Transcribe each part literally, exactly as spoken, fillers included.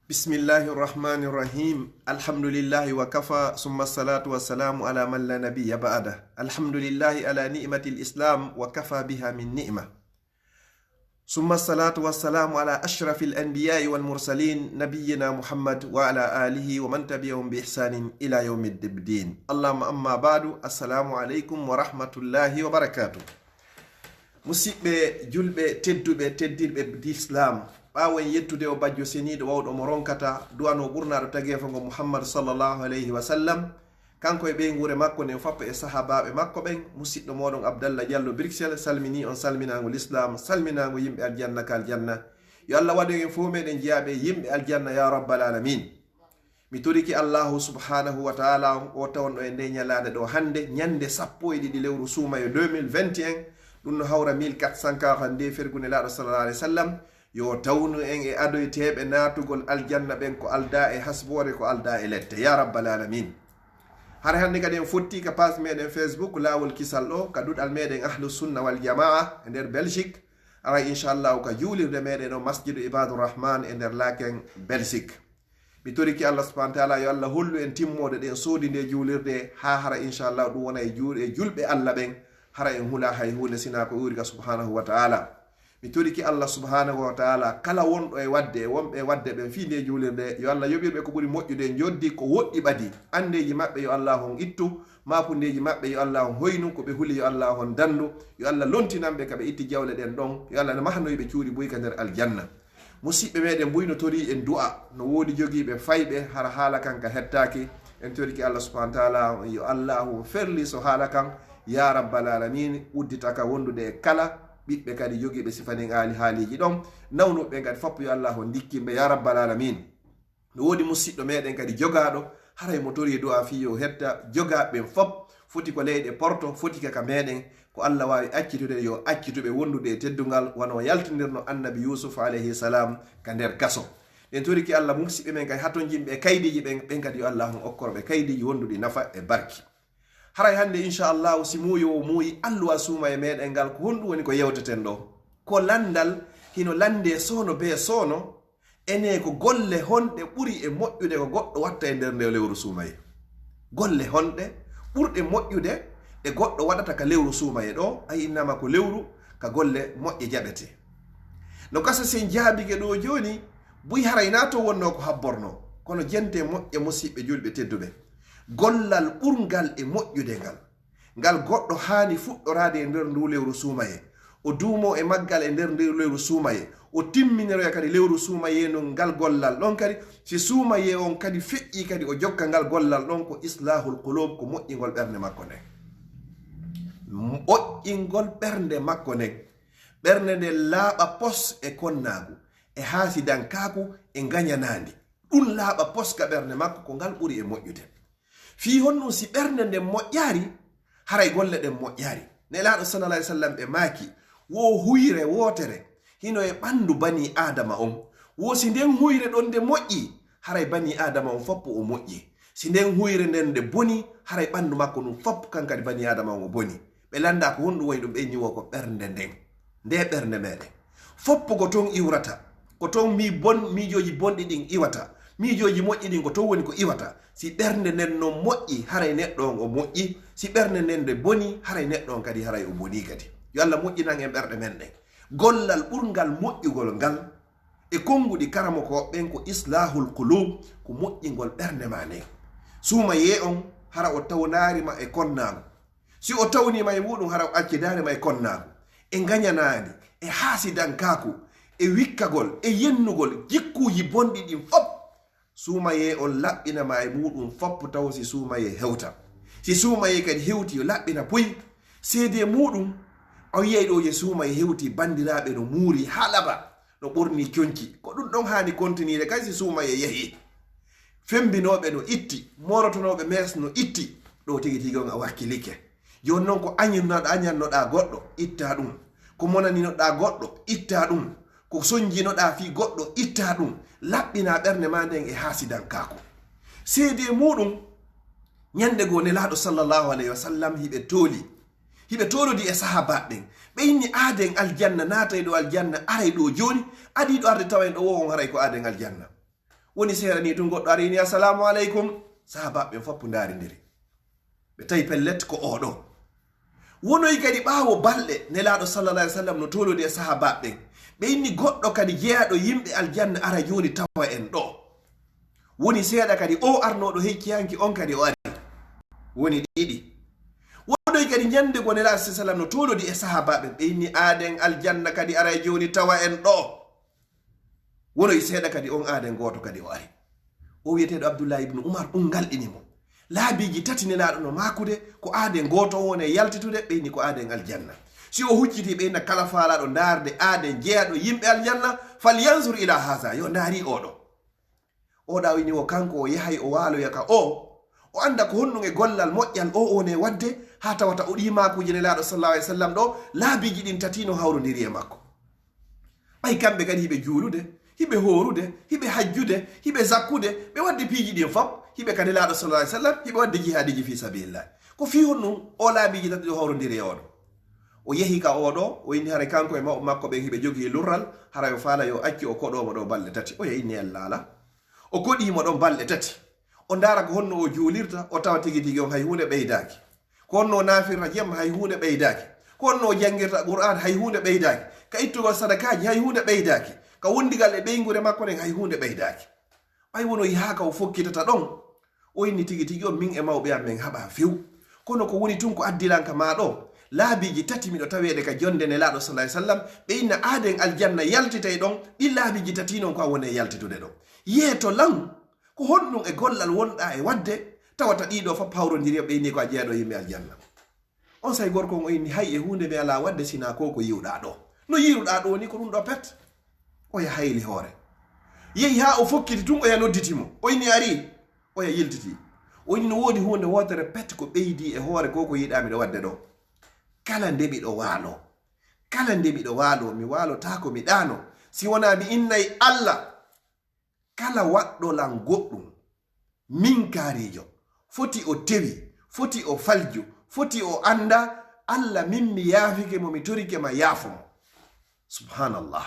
بسم الله الرحمن الرحيم. الحمد لله وكفى، ثم الصلاة والسلام على من لا نبي بعده. الحمد لله على نعمة الإسلام، وكفى بها من نعمة. ثم الصلاة والسلام على أشرف الأنبياء والمرسلين، نبينا محمد وعلى آله ومن تبعهم بإحسان إلى يوم الدين. اللهم أما بعد، السلام عليكم ورحمة الله وبركاته. Musiɓɓe julɓe tedduɓe, teddirɓe l'islam, ɓaawo en yettude o bajjo seniiɗo wawɗo mo ronkata, du'ano ɓurnaaɗo tageefo ngo Muhammad sallallahu alayhi wa sallam, kanko e ɓeynguure makko nden foppa e sahaabaaɓe makko ɓen, musiɗɗo mooɗon Abdallah Diallo Bruxelles salminii on salminaango l'islam, salminaango yimɓe aljanna ka aljanna. Yo Allah waɗu en fof meɗen jeyaaɓe yimɓe aljanna ya rabbal alamin. Mi toriki Allahu subhanahu wa ta'ala on o tawon ɗo e nde ñalaande ɗo hannde, ñande sappo e ɗiɗi lewru suumayo deux mille vingt et un, ɗum no hawra mille quatre cent quarante-deux fergu Nelaaɗo sallallahu alayhi wa sallam, yo tawnu en e adoyteeɓe naatugol aljanna ɓen ko aldaa e hasboore, ko aldaa e lette, ya rabbal alamin. Hara hannde kadi en fotti ka page meɗen Facebook Laawol Kisal ɗo, ka duɗal meɗen Ahlu Sunna wal Jamaa e nder Belgique, ara inchallahu ka juulirde meɗen o Masjidu Ibadur Rahman e nder Laken Belgique. Mi toriki Allah subhanahu wa ta'ala yo Allah hollu en timmoode ɗen soodi nde juulirde haa hara inchallah ɗum wona e juur-, e julɓe Allah ɓen, hara en hula hay huunde sinaa ko iwri ka subhanahu wa ta'ala. Mi toriki Allah subhanahu wa ta'ala kala wonɗo e wadde e wonɓe e wadde ɓen fii nde juulirde, yo Allah yoɓirɓe ko ɓuri moƴƴude, njoddi ko woɗɗi ɓadi. Andeeji maɓɓe yo Allah on ittu, maapundeeji maɓɓe yo Allah on hoynu, ko ɓe huli yo Allah on dandu, yo Allah lontinan ɓe ka ɓe itti jawle ɗen ɗon, yo Allah ne mahnoy ɓe cuuɗi buy ka nder aljanna. Musiɓɓe meɗen buy no torii en du'a, no woodi jogiiɓe fayɓe, hara haala kan ka hettaaki. En toriki Allah subhanahu wa ta'ala, yo Allahu ferliso haala kan, ya rabbal alamin, uddita ka wondude e kala ɓiɓɓe kadi jogiiɓe sifanin aali haaliiji ɗon, nawnuɓe kadi foppo yo Allahu ndikkinɓe, ya rabbal alamin. No woodi musiɗɗo meɗen kadi jogaaɗo, haray mo torii du'a fii yo hetta, jogaaɓe ɓen fop, foti ko leyɗe porto, foti ka ka meɗen, ko Allah waawi accitude, yo accitu ɓe wondude e teddungal, wano yaltinirno Annabi Yuusuf alayhi salam ka nder kaso. Ɗen toriki Allah musiɓɓe men kay hatonjinɓe e kaydiiji ɓen, ɓen kadi yo Allah on okkor ɓe kaydiiji wonduɗi nafa e barki. Haray hannde, inchallahu, si muuyo o muuyi alluwa suuma e meɗen ngal, ko honɗum woni ko yewteten ɗo? Ko landal hino lande soono be soono, ene ko golle honɗe ɓuri e moƴƴude ko goɗɗo watta e nder nde lewru suumaye? Golle honɗe ɓurɗe moƴƴude ɗe goɗɗo waɗata ka lewru suumaye ɗo? A innama ko lewru ka golle moƴƴe jaɓete. No gasa sen jaabike ɗo jooni, buy haray na to wonno ko habborno, kono jente moƴƴe musiɓɓe julɓe tedduɓe. Gollal ɓurngal e moƴƴude ngal, ngal goɗɗo haani fuɗɗoraade e nder ndu lewru suumaye. O duumo e maggal e nder ndu lewru suumaye. O timminiroya kadi lewru suumaye nun ngal gollal ɗon kadi. Si suumaye on kadi feƴƴi kadi o jokka ngal gollal ɗon ko islahul qulub, ko moƴƴingol ɓernde makko nden. Moƴƴingol ɓernde makko nden. Ɓernde nden laaɓa pos e konnaagu, e haasidankaaku, e ngañanaandi. Ɗum laaɓa pos ka ɓernde makko, ko ngal ɓuri e moƴƴude. Fii honɗum si ɓernde nden moƴƴaari, haray golle ɗen moƴƴaari? Nelaaɗo sallallahu alayhi wa sallam ɓe maaki, wo huyre wootere hino e ɓanndu banii Aadama on. Wo si nden huyre ɗon nde moƴƴi, haray banii Aadama on foppo o moƴƴi. Si nden huyre nden nde boni, haray ɓanndu makko ndun foppo kan kadi banii Aadama on o boni. Ɓe lannda ko honɗum wayi ɗum, ɓe inni wo ko ɓernde nden. Nde ɓernde meɗen. Foppo ko ton iwrata. Ko ton mi bon-, miijooji bonɗi ɗin iwata. Miijooji moƴƴi ɗin ko ton woni ko iwata. Si ɓernde nden non moƴƴi, haray neɗɗo on o moƴƴi. Si ɓernde nden nde boni, haray neɗɗo on kadi haray o boni kadi. Yo Allah moƴƴinan en ɓerɗe men ɗen. Gollal ɓurngal moƴƴugol ngal e konnguɗi karamokooɓe ɓen ko islahul qulub, ko moƴƴingol ɓernde ma nden. Suumayee on, hara o tawnaari ma e konnaagu. Si o tawniima e muuɗum, hara o accidaare ma e konnaagu, e ngañanaandi, e haasidankaaku, e wikkagol, e yennugol jikkuuji bonɗi ɗin fop. Suumayee on laɓɓina ma e muuɗum fop taw si suumayee hewta. Si suumayee kadi hewti, yo laɓɓina puy. Seedee muuɗum, a wiyay ɗo je suumayee hewti, banndiraaɓe no muuri halaba, no ɓorni conci. Ko ɗum ɗon haani kontiniire kay si suumayee yehi. Femmbinooɓe no itti, moorotonooɓe mees no itti, ɗo tigi tigi on a wakkilike. Jooni non ko añinnoɗa-, añannoɗaa goɗɗo, ittaa ɗum. Ko monaninoɗaa goɗɗo, ittaa ɗum. Ko sonjinoɗaa fii goɗɗo, ittaa ɗum. Laɓɓinaa ɓernde maa nden e haasidankaaku. Seedee muuɗum, ñannde goo Nelaaɗo sallallahu alayhi wa sallam hiɓe tooli. Hiɓe toolodi e sahaabaaɓe ɓen. Ɓe inni aaden aljanna, naatay ɗo aljanna, aray ɗo jooni, adii ɗo arde tawa en ɗo wo on haray ko aaden aljanna. Woni seeɗa ni tun goɗɗo ari ni, "Assalamu aleykum." Sahaabaaɓe ɓen foppu ndaarindiri. Ɓe tawi pellet ko oo ɗoo. Wonoyi kadi ɓaawo balɗe, Nelaaɗo sallallahu alaihi wasallam no toolodi e sahaabaaɓe ɓen. Ɓe inni goɗɗo kadi jeyaaɗo yimɓe aljanna ara jooni tawa en ɗoo. Woni seeɗa kadi o arnooɗo hecci hanki on kadi o ari. Woni ɗiɗi. Wonoyi kadi ñande ko Nelaaɗo sallallahu alaihi wasallam no toolodi e sahaabaaɓe ɓen. Ɓe inni aaden aljanna kadi ara jooni tawa en ɗoo. Wonoyi seeɗa kadi on aaden gooto kadi o ari. O wiyeteeɗo Abdullahi ibnu Umar, ɗum ngalɗini mo. Laabiiji tati Nelaaɗo no maakude, ko aaden gooto o woni e yaltitude, ɓe inni ko aaden aljanna. Si o hucciti ɓe inna kala faalaaɗo ndaarde aaden jeyaaɗo yimɓe aljanna, "Fal yanzur ila haza," yo ndaari oo ɗoo. Oo ɗaa o inni o kanko o yahay o waaloya ka oo, o annda ko honɗum e gollal moƴƴal o woni e waɗde, haa tawata o ɗii maakuuji Nelaaɗo sallallahu alaihi wasallam ɗoo, laabiiji ɗin tati no hawrondiri e makko. Ɓay kamɓe kadi hiɓe juulude, hiɓe hoorude, hiɓe hajjude, hiɓe zakkude, ɓe waɗde piiji ɗin fop, hiɓe ka Nelaaɗo sallallahu alaihi wasallam, hiɓe waɗde jihaadiji fi sabilillah. Ko fii honɗum o laabiiji tati ɗo hawrondiri e oo ɗoo? O yehi ka oo ɗoo, o inni haray kanko e mawɓe makko ɓen hiɓe jogii lurral, haray o faala yo accu o koɗoo mo ɗoo balɗe tati. Oya inni en laala. O koɗii mo ɗon balɗe tati. O ndaara ko honno o juulirta, o tawa tigi tigi on hay huunde ɓeydaaki. Ko honno o naafirta jemma, hay huunde ɓeydaaki. Ko honno o janngirta Qur'aan, hay huunde ɓeydaaki. Ka ittugol sadakaaji, hay huunde ɓeydaaki. Ka wondigal e ɓeynguure makko nden, hay huunde ɓeydaaki. Ɓay wono yahaaka o fokkitata ɗon, o inni tigi tigi on, min e mawɓe am men haɓaa few. Kono ko woni tun ko addi lan ka maa ɗoo, laabiiji tati miɗo taweede ka jonde Nelaaɗo sallallahu alaihi wasallam, ɓe inna aaden aljanna yaltitay ɗon, ɗin laabiiji tati non ko a woni e yaltitude ɗon. Yeeto lan, ko honɗum e gollal wonɗaa e waɗde, tawata ɗii ɗoo fop hawrondiri, ɓe inni ko a jeyaaɗo yimɓe aljanna. Onsay gorko on o inni, hay e huunde mi alaa waɗde sinaa ko ko yi'uɗaa ɗoo. No yi'uɗaa ɗoo ni ko ɗum ɗoo pet. Oya hayli hoore. Yehi haa o fokkiti tun, oya nodditi mo. O inni, ari. Oya yiltiti. O inni, no woodi huunde wootere pet ko ɓeydii e hoore ko ko yi'uɗaa miɗo waɗde ɗoo. Kala nde miɗo waaloo, kala nde miɗo waaloo, mi waalotaako mi ɗaano, si wonaa mi innay Alla. Kala waɗɗo lan goɗɗum, minkaariijo, foti o tewi, foti o falju, foti o annda, Alla, min mi yaafike mo, mi torike ma, yaafo mo. Subhanallah.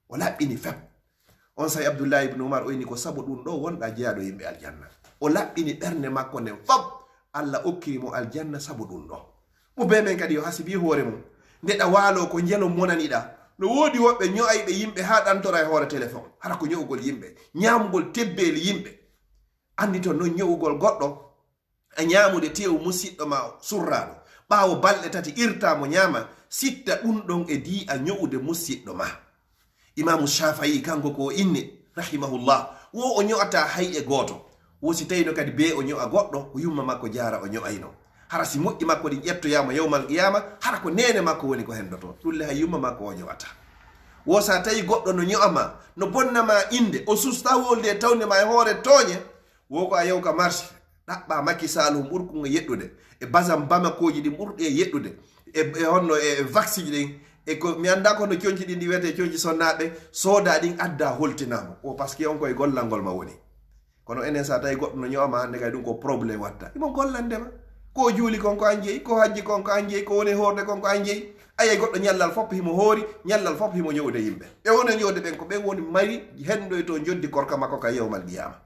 O laɓɓini fep. Onsay Abdullahi ibn Umar o inni ko sabu ɗum ɗoo wonɗaa jeyaaɗo yimɓe aljanna. O laɓɓini ɓernde makko nden fop. Alla okkiri mo aljanna sabu ɗum ɗoo. Mo bee men kadi yo hasibi hoore mum. Nde ɗa waaloo ko njelo monaniɗaa. No woodi woɓɓe ño'ayɓe yimɓe haa ɗantora e hoore telefon. Hara ko ño'ugol yimɓe, ñaamugol tebbeeli yimɓe. Anndi to non ño'ugol goɗɗo, a ñaamude teewu musiɗɗo ma surraaɗo. Ɓaawo balɗe tati irtaa mo ñaama, sitta ɗum ɗon e dii a ño'ude musiɗɗo ma. Imaamu Shaafa'i kanko ko o inni, rahimahullah, wo o ño'ataa hay e gooto. Wo si tawino kadi bee o ño'a goɗɗo, ko yumma makko jaara o ño'ayno. Hara si moƴƴi makko ɗin ƴettoyaama yawmal qiyaama, hara ko neene makko woni ko hendoto. Ɗum le hay yumma makko o ño'ataa. Wo sa tawi goɗɗo no ño'a ma, no bonna ma innde, o susta wolde e tawnde ma e hoore tooñe, wo ko a yaw ka marché, ɗaɓɓa Macky Sall hum ɓurkungo yeɗɗude, e basam Bamakooji ɗin ɓurɗi e yeɗɗude, e, e honno e, e vaksiji ɗin, e ko mi annda ko no conci ɗin ɗi wiyete conci sonnaaɓe, sooda ɗin adda holtinamo. O parce que on koye gollangol ma woni. Kono enen sa tawi goɗɗo no ño'ama hannde kay ɗum ko problème watta. Himo gollande ma. Ko o juuli kon ko an jeyi, ko hajji kon ko an jeyi, ko woni hoorde kon ko an jeyi. Ayay goɗɗo ñallal fof himo hoori, ñallal fof himo ño'ude yimɓe. Ɓe woni ño'ude ɓen ko ɓen woni mari hendoyto joddi korka makko ka yawmal qiyama.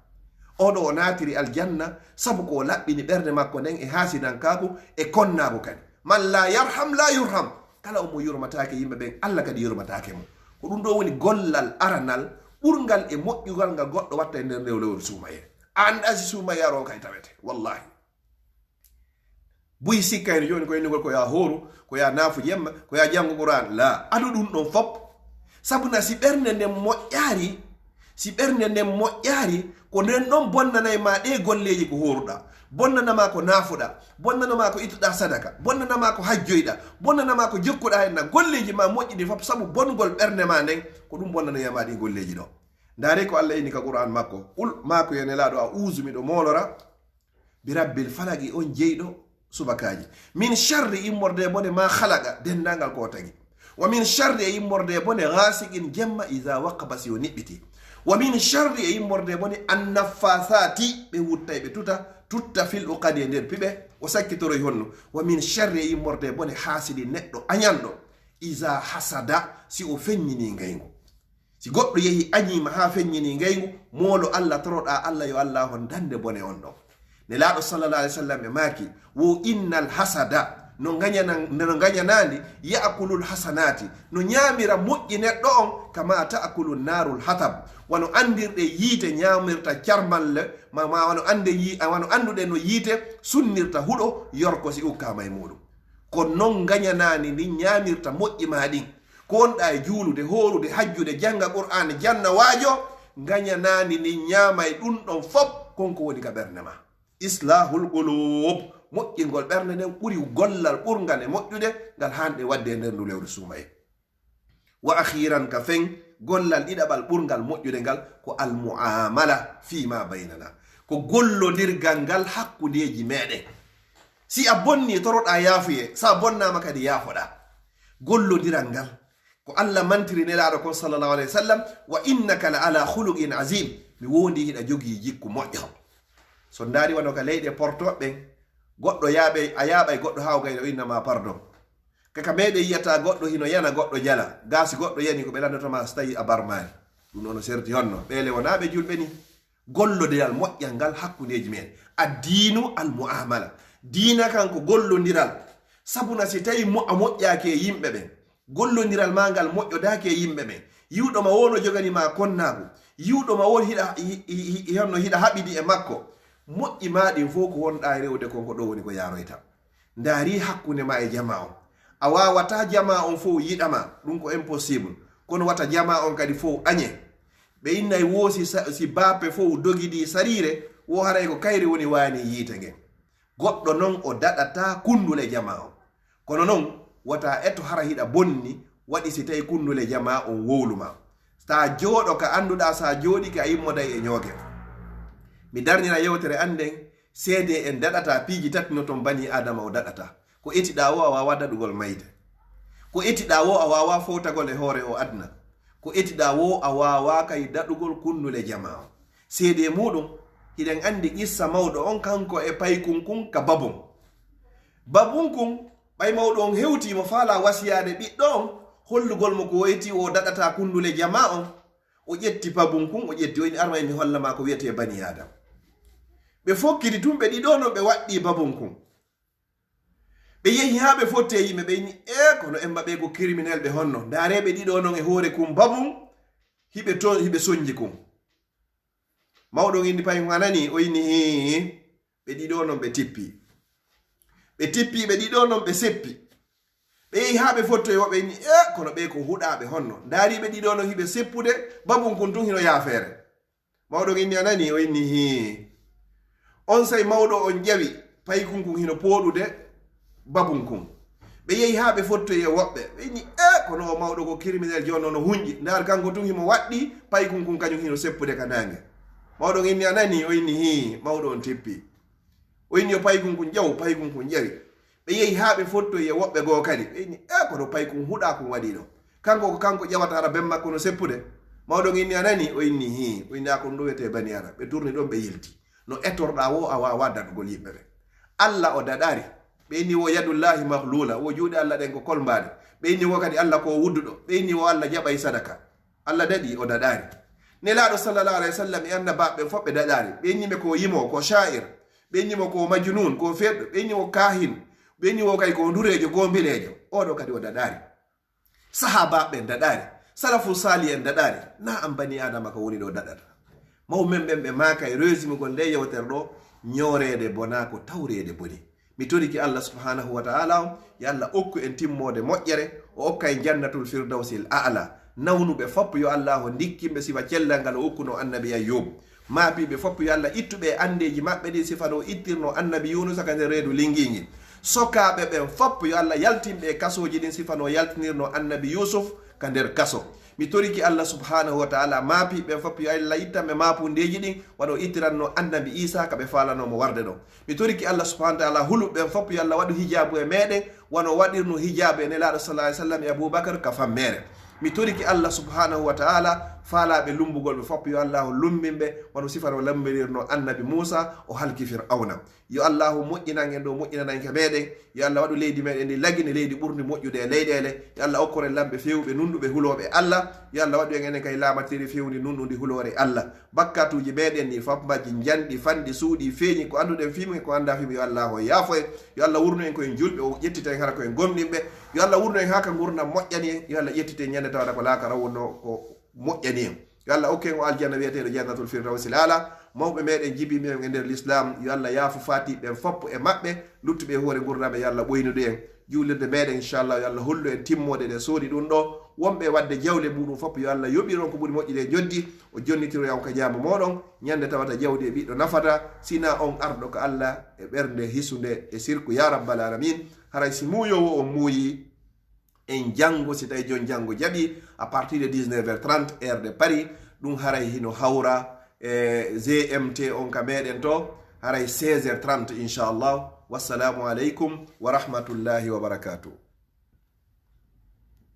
Oɗo o naatiri aljanna sabu ko o laɓɓini ɓernde makko nden e haasinankaaku e konnaaku kadi. Man la yarham la yurham. Kala on mo yurmataake yimɓe ɓen, Allah kadi yurmataake mo. Ko ɗum ɗo woni gollal aranal ɓurngal e moƴƴugal ngal goɗɗo watta e nder lewlewol suumayee. A anndaa si suumayee aro kay tawete. Wallahi. Buy sikkayno jooni ko innugol ko ya hooru, ko ya naafu jemma, ko ya janngu Qur'an. La, adu ɗum ɗon fop. Sabu na si ɓernde nden moƴƴaari, si ɓernde nden moƴƴaari, ko nden ɗon bonnanay ma ɗe golleeji ko hooruɗa, bonnana ma ko naafuɗa, bonnana ma ko ittuɗa sadaka, bonnana ma ko hajjoyɗa, bonnana ma ko jokkuɗa hen na golleeji ma moƴƴi ɗin fop sabu bongol ɓernde ma nden, ko ɗum bonnanoya ma ɗi golleeji ɗo. Ndaare ko Allah inni ka Qur'an makko, qul, maaku ya Nelaaɗo, a'uuzu, miɗo moolora, bi rabbil falaqi, on jeyɗo subakaaji. Min sharri, immorde e bone, ma khalaqa, denndaangal ko o tagi. Wa min sharri, e immorde e bone, ghasiqin, jemma, iza waqaba, si o niɓɓiti. Wa min sharri, e immorde e bone, annaffasaati, ɓe wuttay ɓe tuta, tutta fil uqadi e nder piɓe, o sakkitoroy honno. Wa min sharri, e immorde e bone, hasidin, neɗɗo añanɗo, iza hasada, si o feññini ngayngu. Si goɗɗo yehi añiima haa feññinii ngayngu, moolo Allah, toroɗaa Allah yo Allah hon dande bone on ɗon. Nelaaɗo sallallahu alaihi wasallam e maaki, wo innal hasada, no ngañana-, no ngañanaandi, ya'kulul hasanati, no ñaamira moƴƴi neɗɗo on, kama ta'kulun narul hatab, wano anndirɗe yiite ñaamirta carmalle, ma, ma wano annde yi-, wano annduɗe no yiite sunnirta huɗo yorko si ukkaama e muuɗum. Ko non ngañanaandi ndin ñaamirta moƴƴi maa ɗin. Ko wonɗaa e juulude, hoorude, hajjude, jannga Qur'aana, janna waajo, ngañanaandi ndin ñaamay ɗum ɗon fof, kon ko woni ka ɓernde maa. Islahul qulub, moƴƴingol ɓernde nden ɓuri gollal ɓurngal e moƴƴude ngal haanɗe waɗde e nder ndu lewru suumayee. Wa akhiran, ka fen, gollal ɗiɗaɓal ɓurngal moƴƴude ngal ko al muamala fi ma baynana, ko gollondirgal ngal hakkundeeji meɗen. Si a bonni, toroɗaa yaafuyee, sa bonnaama kadi yaafoɗaa. Gollondiral ngal ko Allah mantiri Nelaaɗo kon sallallahu alaihi wasallam, wa innaka la ala khuluqin azim, mi wondi hiɗa jogii jikku moƴƴo. So ndaari wano ka leyɗe porto ɓen, goɗɗo yaaɓay, a yaaɓay goɗɗo haa o gayna o inna ma pardon. Ka ka meɗen yiyata goɗɗo hino yana, goɗɗo jala. Gaa si goɗɗo yani, ko ɓe lanndotoma so tawi a barmaani. Ɗum ɗo no serti honno? Ɓeele wonaa ɓe julɓe ni. Gollodiral moƴƴal ngal hakkundeeji men. Addiinu al muamala. Diina kan ko gollondiral. Sabuna si tawi mo-, a moƴƴaaki e yimɓe ɓen, gollondiral maa ngal moƴƴodaaki e yimɓe ɓen, yi'uɗo ma wo no jogani ma konnaagu, yi'uɗo ma wo hiɗa, hi-, hi-, hi-, honno hiɗa haɓidi e makko, moƴƴi maa ɗin fof ko wonɗaa e rewde kon, ko ɗo woni ko yaaroyta. Ndaari hakkunde ma e jamaa on. A waawataa jamaa on fof yiɗa ma, ɗum ko impossible. Kono wata jamaa on kadi fof añe. Ɓe innay wo si sa-, si baape fof dogidi sariire, wo haray ko kayre woni waani yiite ngen. Goɗɗo non o daɗataa kunndule jamaa on. Kono non, wata eto hara hiɗa bonni, waɗi si tawi kunndule jamaa on wowlu ma. Sa jooɗo ka annduɗaa, sa jooɗike a yimmoday e ñooge. Mi darnira yewtere an nden, seedee en daɗataa piiji tati no ton banii Aadama o daɗataa. Ko etiɗaa wo a waawaa daɗugol mayde. Ko etiɗaa wo a waawaa fowtagol e hoore o aduna. Ko etiɗaa wo a waawaa kay daɗugol kunndule jamaa on. Seedee muuɗum, hiɗen anndi qissa mawɗo on kanko e paykun kun ka babun. Babun kun, ɓay mawɗo on hewtii mo faalaa wasiyaade ɓiɗɗo on, hollugol mo ko o eti o daɗataa kunndule jamaa on. O ƴetti babun kun, o ƴetti, o inni, "Ar ma mi holla ma ko wiyetee banii Aadama." Ɓe fokkiti tun, ɓe ɗiɗo non ɓe waɗɗii babun kun. Ɓe yehi haa ɓe fotti e yimɓe, ɓe inni, "Ee, kono emma ɓe ko criminel ɓe honno? Ndaaree ɓe ɗiɗo non e hoore kun babun, hiɓe to-, hiɓe sonji kun." Mawɗo on inni, "Paykun a nanii?" O inni, "Hii." Ɓe ɗiɗo non ɓe tippi. Ɓe tippi, ɓe ɗiɗo non ɓe seppi. Ɓe yehi haa ɓe fottoyi woɓɓe inni, "Ee, kono ɓe ko huɗaaɓe honno? Ndaari ɓe ɗiɗo non hiɓe seppude, babun kun tun hino yaafeere." Mawɗo on inni, "A nanii?" O inni, "Hii." Onsay mawɗo on ƴawi paykun kun hino pooɗude babun kun. Ɓe yehi haa ɓe fottoyi e woɓɓe. Ɓe inni, "Ee, kono o mawɗo ko criminel, jooni no hunƴi. Ndaar kanko tun himo waɗɗii, paykun kun kañun hino seppude ka naange." Mawɗo on inni, "A nanii?" O inni, "Hii." Mawɗo on tippi. O inni, "Yo paykun kun ƴaw." Paykun kun ƴawi. Ɓe yehi haa ɓe fottoyi e woɓɓe goo kadi. Ɓe inni, "Ee, kono paykun huɗaa kun waɗii ɗo. Kanko ko kanko ƴawata hara ben makko no seppude." Mawɗo on inni, "A nanii?" O inni, "Hii." O inni, "A, ko ɗum ɗo wiyetee banii Aadama." Ɓe turni ɗon, ɓe yilti. No etorɗaa wo, a waawaa daɗugol yimɓe ɓe. Alla o daɗaari. Ɓe inni wo yadullahi mahlula, wo juuɗe Alla ɗen ko kolmbaaɗe. Ɓe inni wo kadi Alla ko o wudduɗo. Ɓe inni wo Alla jaɓay sadaka. Alla daɗi, o daɗaari. Nelaaɗo sallallahu alaihi wasallam e annabaaɓe ɓen fof ɓe daɗaari. Ɓe inni ɓe ko yimoowo, ko sha'ir. Ɓe inni mo ko majnun, ko feɗɗo. Ɓe inni mo kahin. Ɓe inni mo kay ko ndureejo, gombileejo. Oɗo kadi o daɗaari. Sahaabaaɓe ɓen daɗaari. Salafu saali en daɗaari. Na an banii Aadama ka woni ɗo daɗata. Mawɓe men ɓen ɓe maaka e reesimugol nde yewtere ɗo, ñooreede bonaa ko tawreede boni. Mi toriki Allah subhanahu wa ta'ala on, yo Allah okku en timmoode moƴƴere, o okka en jannatul firdawsil a'la. Nawnuɓe fof yo Allah o ndikkinɓe sifa cellal ngal o okkuno annabi Ayyub. Maapiiɓe fof yo Allah ittu ɓe e anndeeji maɓɓe ɗin sifa no o ittirno annabi Yunusa ka nder reedu lingiingi. Sokaaɓe ɓen fof yo Allah yaltin ɓe e kasooji ɗin sifa no o yaltinirno annabi Yusuf ka nder kaso. Mi toriki Allah subhanahu wa ta'ala, maapiiɓe ɓen fof yo Allah ittan ɓe maapundeeji ɗin wano o ittiranno annabi Isa ka ɓe faalanoo mo warde ɗon. Mi toriki Allah subhanahu wa ta'ala, huluɓe ɓen fof yo Allah waɗu hijaabu e meɗen, wano o waɗirno hijaabu e Nelaaɗo sallallahu alaihi wasallam e Abubakar ka fammeere. Mi toriki Allah subhanahu wa ta'ala, faalaaɓe lumbugol ɓe fop, yo Allahu lumbin ɓe, wano sifano lambirirno annabi Muusa, o halki Fir'awna. Yo Allahu moƴƴinan en ɗo, moƴƴinananke meɗen. Yo Allah waɗu leydi meɗen ndi lagine, leydi ɓurndi moƴƴude e leyɗeele. Yo Allah okkor en lamɓe feewɓe, nunɗuɓe, hulooɓe Allah. Yo Allah waɗu en enen kay laamateri feewndi, nunɗundi, huloore Allah. Bakkatuuji meɗen ɗi fop majji njanɗi, fanɗi, suuɗi, feeñi, ko annduɗen fii mum e ko anndaa fii mum, yo Allahu yaafo en. Yo Allah wurnu en ko en julɓe, o ƴettita en hara ko en gomɗinɓe. Yo Allah wurnu en haa ka ngurndan moƴƴani en. Yo Allah ƴettite en ñande tawata ko laakara wonno ko moƴƴani en. Yo Allah okke en o aljanna wiyeteeɗo Jannatul Firdawsil Aala. Mawɓe meɗen jibiiɓe en e nder Lislaam, yo Allah yaafu faatiiɓe ɓen fop e maɓɓe, luttuɓe e hoore ngurndan ɓe, yo Allah ɓoynude en. Juulirde meɗen, inchallah, yo Allah hollu en timmoode nde soodi ɗum ɗo. Wonɓe waɗde jawle muɗum fop, yo Allah yoɓir on ko ɓuri moƴƴude e njoɓdi, o jonnitiro en ka jaamu mooɗon. Ñande tawata jawdi e ɓiɗɗo nafata, sina on arɗo ka Allah e ɓernde hisunde e sirku, ya rabbal alamin. Haray si muuyoowo on muuyi, en janngo, si tawi jon janngo jaɓi, à partir de dix-neuf heures trente, heure de Paris, ɗum haray hino hawra e G M T on ka meɗen to, haray seize heures trente, inchallah. Wassalamu aleykum wa rahmatullahi wa barakatuh.